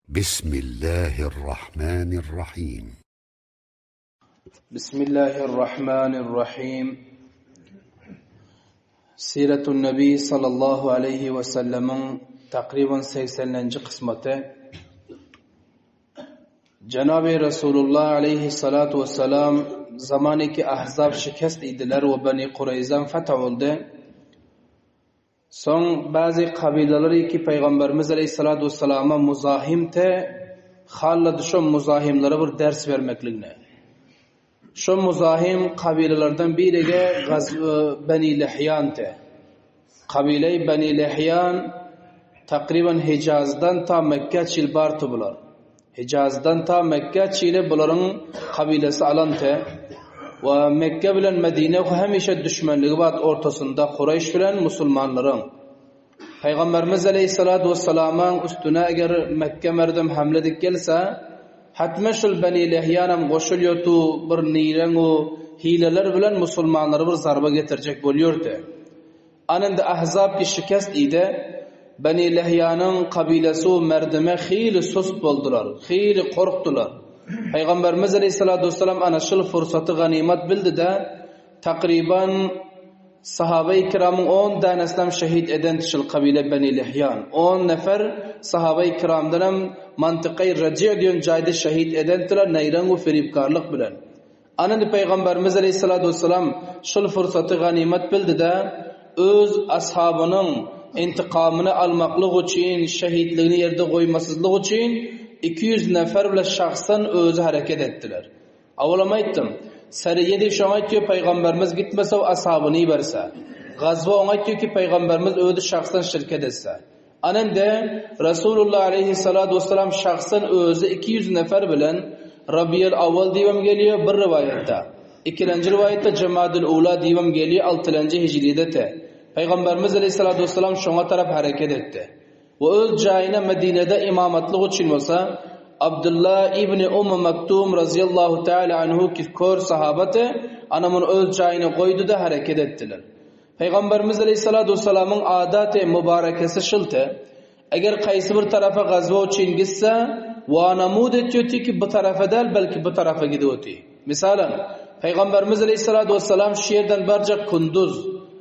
Bismillahirrahmanirrahim. Bismillahirrahmanirrahim. Siratun Nabi sallallahu aleyhi ve sellem'in takriben 80. kısmeti. Cenab-ı Resulullah aleyhissalatu vesselam zamanı ki Ahzab şikest idiler ve Beni Kureyzan fetih oldu. Soň bäzi kabylalary ki Pygamberimiz aleýhissalatu wessalama muzahimte hallady şo muzahimlere bir ders bermekligine. Şo muzahim kabylalardan birige Beni Lihýante. Kabyleý Beni Lihýan takryban Hijazdan ta Mekge çil barty bular. Hijazdan ta Mekge çile bularyň kabylasy alante we Mekge bilen Medine hemişe düşmenligi bar ortasynda Kureýş bilen musulmanlaryň. Pygamberimiz aleýhissalatu wessalamyň üstüne eger Mekge merdem hamle edip gelse, hatmen şul Beni Lihýanam goşulýardy bir nireň u hileler bilen musulmanlara bir zarba getirjek bolýardy. Anynda Ahzab ki şikest ide, Beni Lehýanyň kabylasy merdime hili sust boldular, hili korkdular. Pygamberimiz aleýhissalatu wessalam ana şul fursaty ganymat bildi-de, takryban sahabai kiramyň on dänesinem şehit eden şul kabyle Beni Lehýan. On nefer sahabai kiramdanam mantykaý Reji diýen jaýda şehit edendiler neýreň we feribkarlyk bilen. Anady Pygamberimiz aleýhissalatu wessalam şol fursaty ganymat bildi-de, öz ashabynyň intikamyny almaklyk üçin, şehitligini ýerde goýmasyzlyk üçin 200 nefer bile şahsan özi hereket etdiler. Awalam aýtdym, Seriýe diýip şoňa aýtýar, Pygamberimiz gitmese we ashabyny iberse. Gazwa oňa aýtýar ki, Pygamberimiz özi şahsan şirket etse. Anende Resulullah aleýhissalatu wessalam şahsan özi 200 nefer bilen Rabiýel Awwal diýibem gelýär bir riwaýatda. Ikilenji riwaýatda Jemadül Ula diýibem gelýär altylenji hijride te. Pygamberimiz aleýhissalatu wessalam şoňa tarap hereket etdi. We öz jaýyna Medinede imamatlyk üçin bolsa Abdullah ibn Umm Maktum razyýallahu taala anhu ki kör sahabate ana muny öz jaýyna goýdy-da hereket etdiler. Pygamberimiz aleýhissalatu wessalamyň adaty mübarekesi şylty, eger kaýsy bir tarapa gazwa üçin gitse, wanamud etýärdi ki, bu tarapa däl, belki bu tarapa gidip oty. Mysalan, Pygamberimiz aleýhissalatu wessalam şu ýerden barjak Kunduz,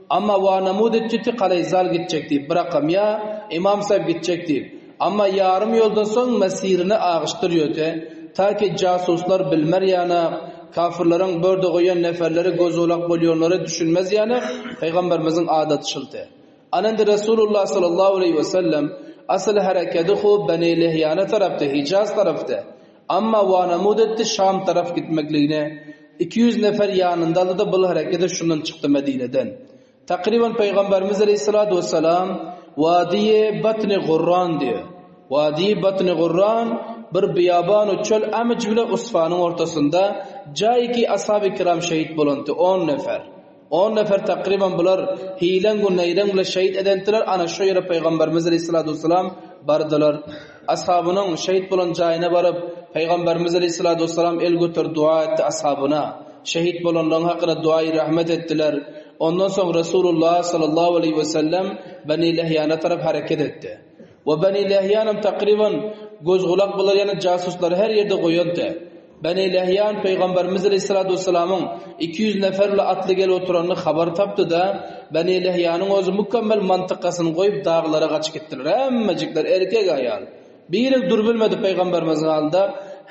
amma wanamud etýärdi Kaleýzal gitjek diýip, bir rakam ýa Imam saýyp gitjek diýip. Amma ýarym ýoldan soň mesirini agyşdyrýardy, ta ki jasuslar bilmer ýana, Kafirleriň börde goýan neferleri göz-gulak bolýanlary düşünmez ýaly, Pygamberimiziň adaty şyldy. Ana indi Resulullah sallallahu aleýhi we sellem asyl herekedi hu Beni Lihýana tarapdy, Hijaz tarapdy. Amma wanamud etdi Şam tarap gitmekligine. 200 nefer ýanynda aldy-da bul herekede şundan çykdy Medineden. Takryban Pygamberimiz aleýhissalatu wessalam Wadiýe Batny Gurran diýýär. Wadiýe Batny Gurran bir biýaban u çöl Amj bile Usfanyň ortasynda jaýki ashaby kiram şehit bolandy on nefer. On nefer takryban bular hileň u neýreň bile şehit edentiler ana şo ýere Pygamberimiz aleýhissalatu wessalam bardylar. Ashabynyň şehit bolan jaýyna baryp Pygamberimiz aleýhissalatu wessalam el göterip dua etdi ashabyna. Şehit bolanlaryň hakyna duaýy rahmet etdiler. Ondan soň Resulullah sallallahu aleýhi we sellem Beni Lehýana tarap hereket etdi. We Beni Lehýanam takryban göz-gulak bular ýaly jasuslary her ýerde goýandy. Beni Lehýan Pygamberimiz aleýhissalatu wessalamyň 200 nefer bilen atly gelip oturanyny habar tapdy-da, Beni Lehýanyň özi mükemmel mantykasyny goýup daglara gaçyp gitdiler. Hemmejikler erkek aýal. Biri durbilmedi Pygamberimiziň alynda,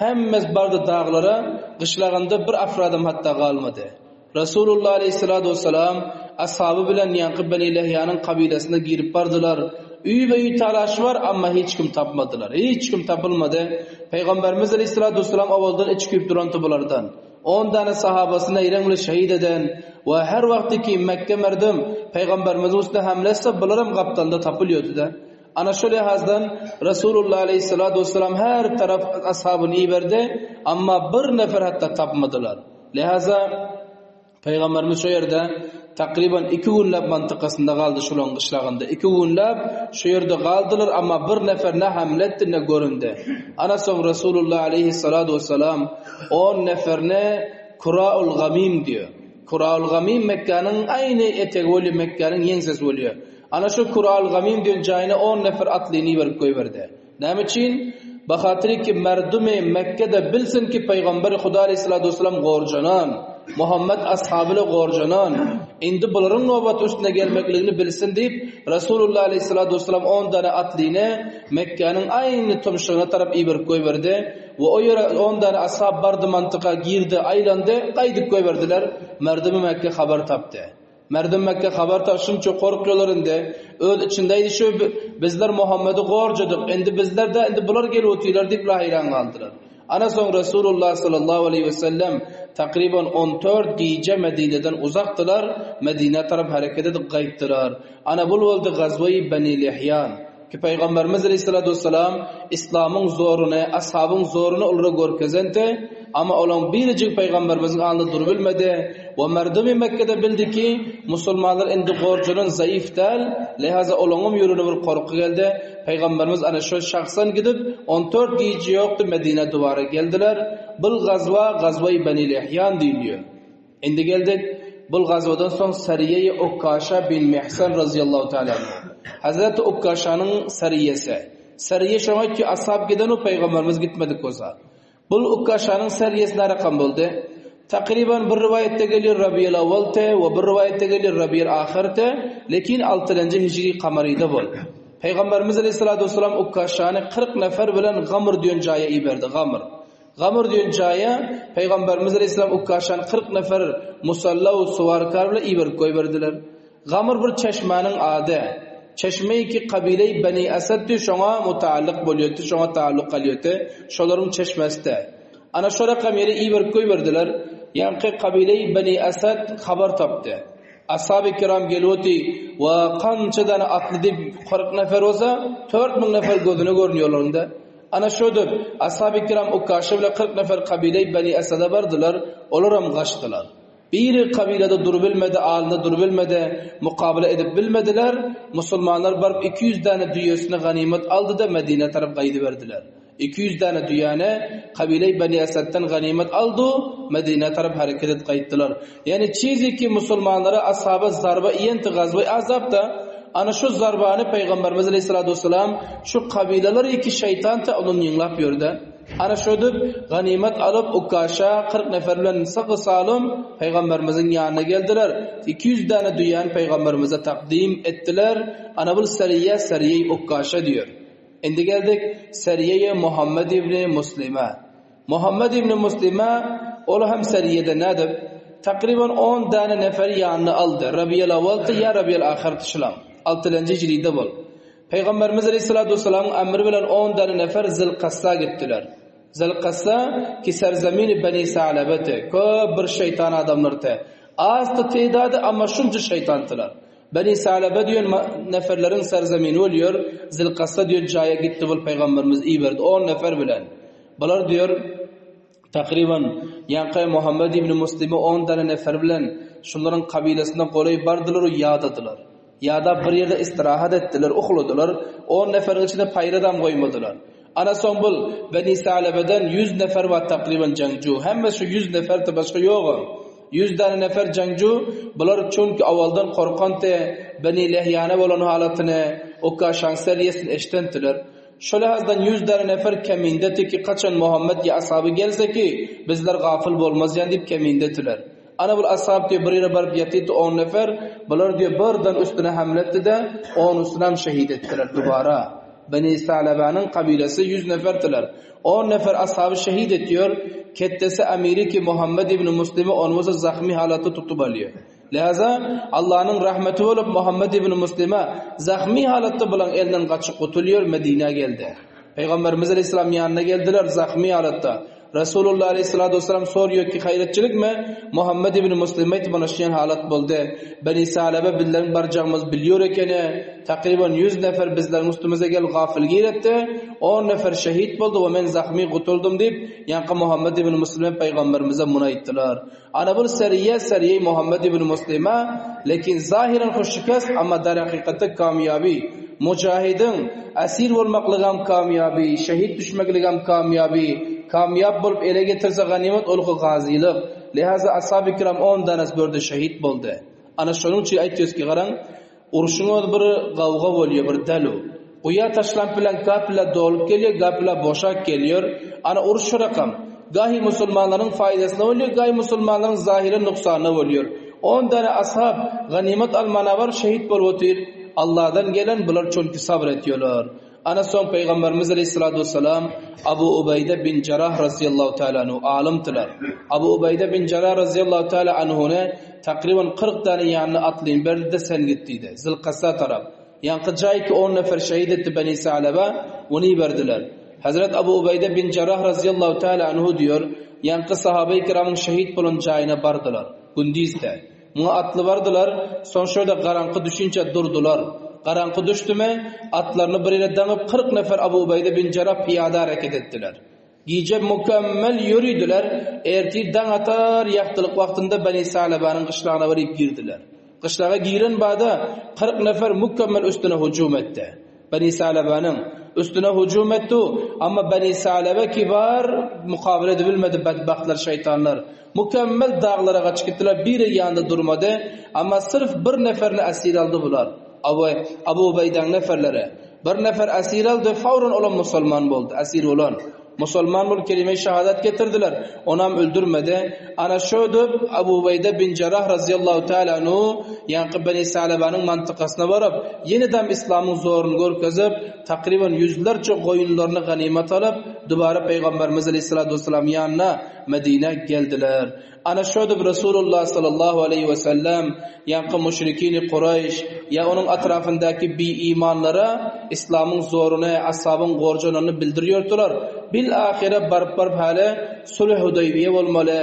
hemmesi bardy daglara, gyşlagynda bir afradam hatda galmady. Resulullah aleýhissalatu wessalam ashaby bilen ýaňky Beni Lehýanyň kabylasyna girip bardylar. Üýbe-üý talaş bar, amma hiç kim tapmadylar. Hiç kim tapylmady. Pygamberimiz aleýhissalatu wessalam owaldan içi küýüp durandy bulardan. On däne sahabasyny eýreň bilen şehit eden we her wagty ki Mekge merdum Pygamberimiziň üstüne hamle etse, bularam gapdalynda tapylýardy-da. Ana şu lihazdan Resulullah aleýhissalatu wessalam her tarap ashabyny iberdi, amma bir nefer hatda tapmadylar. Lihaza Pygamberimiz şu ýerde takryban iki günläp mantykasynda galdy şularyň gyşlagynda. Iki günläp şu ýerde galdylar, amma bir nefer ne hamle etdi, ne göründi. Ana soň Resulullah aleýhissalatu wessalam on neferine Kuraul Gamim diýýär. Kuraul Gamim Mekgäniň aýny etegi bolýar, Mekgäniň ýeňsesi bolýar. Ana şu Kuraul Gamim diýen jaýyna on nefer atlyny iberip goýberdi. Näme üçin? Bahatyry ki merdumy Mekge-de bilsin ki Pygamberi Huda aleýhissalatu wessalam gorjanan, Muhammet ashabyly gorjanan, indi bularyň nobaty üstüne gelmekligini bilsin diýip, Resulullah aleýhissalatu wessalam on däne atlyny Mekgäniň aýny tumşugyna tarap iberip goýberdi we o ýere on däne ashab bardy mantyka girdi, aýlandy, gaýdyp goýberdiler, merdumy Mekke habar tapdy. Merdum Mekge habar tap şunça gorkýarlar indi. Öz içinde aýdy şu bizler Muhammedi gorjadyk. Indi bizler de indi bular gelip otyrlar diýip haýran galdylar. Ana soň Resulullah sallallahu aleýhi we sellem takryban 14 gije Medineden uzakdylar, Medinä tarap hereket edip gaýtdylar. Ana bul boldy gazweýi Beni Lihýan. Ki Pygamberimiz aleýhissalatu wessalam Islamyň zoruny, ashabyň zoruny olara görkezenti, amma olaň birijigi Pygamberimiziň alnynda durubilmedi we merdumy Mekgede bildi ki, musulmanlar indi gorjulan zaif däl, lehaza olaňam ýüregine bir gorky geldi. Pygamberimiz ana şo şahsan gidip, on tört gije ýokdy Medinä dubara geldiler. Bul gazwa Gazwa-i Beni Lihýan diýilýär. Indi geldik, bul gazwadan soň Sariýe-i Ukkaşa bin Mihsan razyýallahu taala anhu. Hazreti Ukkaşanyň Sariýesi. Sariýe şoňa ki ashab giden u pygamberimiz gitmedik bolsa. Bul Ukkaşanyň Sariýesi närakam boldy? Takryban bir riwaýatda gelýär Rabiýel awwal te we bir riwaýatda gelýär Rabiýel ahyr te, lekin altylenji hijri kamaryda bol. Pygamberimiz aleýhissalatu wessalam Ukkaşany 40 nefer bilen Gamr diýen jaýa iberdi, Gamr. Gamr diýen jaýa Pygamberimiz aleýhissalam Ukkaşany 40 nefer musalla we suwarkar bilen iberip goýberdiler. Gamr bir çeşmäniň ady. Çeşme ki kabileý Beni Eseddi şoňa mutaallyk bolýardy, şoňa taalluq galýardy. Şolaryň çeşmesidi. Ana şo rakam ýere iberip goýberdiler. Ýaňky kabileý Beni Esed habar tapdy. Ashaby kiram gelip we kança däne atly diýip 40 nefer bolsa, 4000 nefer gözüne görünýärlerinde. Ana şödüp, Ashab-y kiram Ukkaşa bile 40 nefer kabile-i Beni Esede bardylar, olaram gaçdylar. Biri kabilede durubilmedi, alynda durubilmedi, mukabele edip bilmediler. Musulmanlar baryp 200 däne düýesini ganymat aldy-da Medinä tarap gaýdyberdiler. 200 däne düýäni kabile-i Beni Esedden ganymat aldy, Medinä tarap hereket edip gaýtdylar. Ýagny çizi ki musulmanlara ashaba zarba iýenti gazwa-i Ahzabda, Ana şu zarbany Pygamberimiz aleýhissalatu wessalam şu kabylalar iki şeýtan ta ondan ýyňlap ýördi. Ana şödüp ganymat alyp Ukkaşa 40 nefer bilen sagy-salym Pygamberimiziň ýanyna geldiler. 200 däne düýäni Pygamberimize takdym etdiler. Ana bul seriýe seriýeý Ukkaşa diýer. Indi geldik seriýeýe Muhammed ibni Muslime. Muhammed ibn Muslime ol hem seriýede nädip, takryban on däne neferi ýanyna aldy, Rabiýel awwalty ýa Rabiýel ahyrty şulam, altylenji hijride bol. Pygamberimiz aleýhissalatu wessalamyň emri bilen on däne nefer Zilkassa gitdiler. Zilkassa ki serzemini Beni Sa'lebeti, köp bir şeýtan adamlarty. Azdy teýdady, amma şunça şeýtantylar. Beni Salebe diýen neferleriň serzemini bolýar, Zilkassa diýen jaýa gitdi bul pygamberimiz iberdi on nefer bilen. Bular diýer, takryban, ýaňky Muhammet ibn Muslimi on däne nefer bilen şularyň kabilasyna golaý bardylar we ýadadylar. Ýadap bir ýerde istirahat etdiler, ukladylar. On neferiň içinde paýradam goýmadylar. Ana soň bul Beni Salebeden ýüz nefer bar takryban jeňju. Hemmesi şu ýüz neferdi başga ýogam. Ýüz däne nefer jeňju, bular çünki awaldan korkanty, Beni Lehýane bolan halatyny, Ukkaşaň serýesini eşdendiler. Şo lähazdan ýüz däne nefer kemindeti ki kaçan Muhammet ýa ashaby gelse ki, bizler gafyl bolmazýan diýip kemindetiler. Ana bul ashab diýe bir ýere baryp ýatydy on nefer, bular diýe birden üstüne hemle etdi-de, onusynam şehit etdiler dubara. Beni Salebanyň kabilasy ýüz neferdiler. On nefer ashaby şehit etýär, ketdesi emiri ki Muhammet ibn Muslimi ony bolsa zahmy halatda tutup alýar. Lihaza, Allanyň rahmeti bolup Muhammet ibn Muslime zahmy halatda bulaň elinden gaçyp gutulýar, Medinä geldi. Pygamberimiz aleýhissalam ýanyna geldiler zahmy halatda. Resulullah aleýhissalatu wessalam sorýar ki, haýratçylykmy? Muhammet ibn Muslim aýtdy, mana şeýle halat boldy. Beni Salebe bizleriň barjagymyzy bilýär ekeni. Takryban 100 nefer bizleriň üstümize gelip gafyl giretdi. On nefer şehit boldy we men zahmy gutuldym diýip, ýaňky Muhammet ibn Muslime pygamberimize muny aýtdylar. Ana bul seriýe seriýe Muhammet ibn Muslime, lekin zahiren hoş şikest, amma dar hakykatda kamýabi. Mujahidiň esir bolmaklygam kamýabi, şehit düşmekligem kamýabi. Kamýap bolup ele getirse ganymat olky gazylyk. Lihaza ashaby kiram on danesi börde şehit boldy. Ana şonuň üçin aýtýas ki garaň, urşuň özi bir gawga bolýa bir dalu. Guýa taşlap bilen gapyla dolup gelýär, gapyla boşap gelýär. Ana uruş şu rakam. Gahi musulmanlaryň faýdasyna bolýar, gahi musulmanlaryň zahyry nuksanyna bolýar. On däne ashab ganymat almana baryp şehit bolup otyr. Allahdan gelen bular çünki sabr etýärler. Ana soň Pygamberimiz aleýhissalatu wessalam Abu Ubeýde bin Jarah razyýallahu taala anhu alymdylar. Abu Ubeýde bin Jarah razyýallahu taala anhuny takryban 40 däne ýanyna atlyny berdi-de sen git diýdi. Zylkasa tarap. Ýaňky jaý ki on nefer şehit etdi Beni Sa'laba, ony iberdiler. Hazret Abu Ubeýde bin Jarah razyýallahu taala anhu diýer, ýaňky sahabeýi kiramyň şehit bolan jaýyna bardylar. Gündizde. Muňa atly bardylar, soň şo ýerde garaňky düşünçä durdular. Garaňky düşdümi, atlaryny bir ýere daňyp, 40 nefer Abu Ubeýde bin Jarah pyýada hereket etdiler. Gije mükemmel ýöridiler, ertir daň atar ýagtylyk wagtynda Beni Salabanyň gyşlagyna baryp girdiler. Gyşlaga giren bada 40 nefer mükemmel üstüne hüjüm etdi. Beni Salabanyň üstüne hüjüm etdi, amma Beni Salaba kibar mukabele edibilmedi bedbahtlar şeýtanlar. Mükemmel daglara gaçyp gitdiler, biri ýanynda durmady, amma syrf bir neferini esir aldy bular. Abu Abu Ubeýdäň neferleri. Bir nefer esir aldy, fawran olam musulman boldy, esir bolan. Musulman bolup kelime-i şahadat getirdiler, onam öldürmedi. Ana şödüp Abu Ubeýde bin Jarah razyýallahu taala anhu ýaňky Beni Salabanyň mantykasyna baryp, ýenedem islamyň zoruny görkezip, takryban ýüzlerçe goýunlaryny ganymat alyp, dubara Pygamberimiz aleýhissalatu wessalam ýanyna Medinä geldiler. Ana şödüp Resulullah sallallahu aleýhi we sellem ýaňky müşrikini Kureýş ýa onuň atrafyndaky bi-imanlara islamyň zoruny, ashabyň gorjanyny bildirýärdiler. Bil ahyra baryp-baryp häli Sulh Hudaýbiýe bolmaly.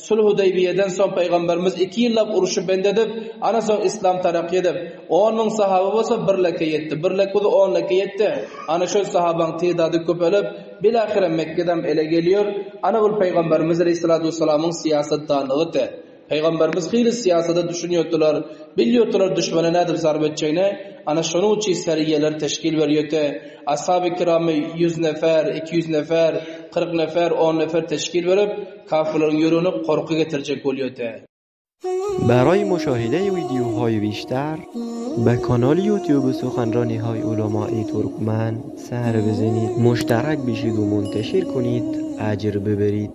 Sulh Hudaýbiýeden soň Pygamberimiz iki ýyllap urşy bend edip, ana soň islam terakki edip, 10 müň sahaba bolsa bir leke ýetdi, bir lek bolsa on leke ýetdi. Ana şol sahabaň tedady köpelip, Bilahyra Mekgedem ele gelýär. Ana bul Pygamberimiz aleýhissalatu wessalamyň syýasatdanlygydy. Pygamberimiz hyly syýasata düşünýärdiler, bilýärdiler düşmene nädip zarba etjegini. Ana şonuň üçin seriýeler teşkil berýärdi. Ashaby kiramy ýüz nefer, 200 nefer, 40 nefer, on nefer teşkil berip, kafirleriň ýüregine gorky getirjek bolýardy. برای مشاهده ویدیوهای بیشتر به کانال یوتیوب سخنرانی های علمای ترکمن سر بزنید مشترک بشید و منتشر کنید اجر ببرید.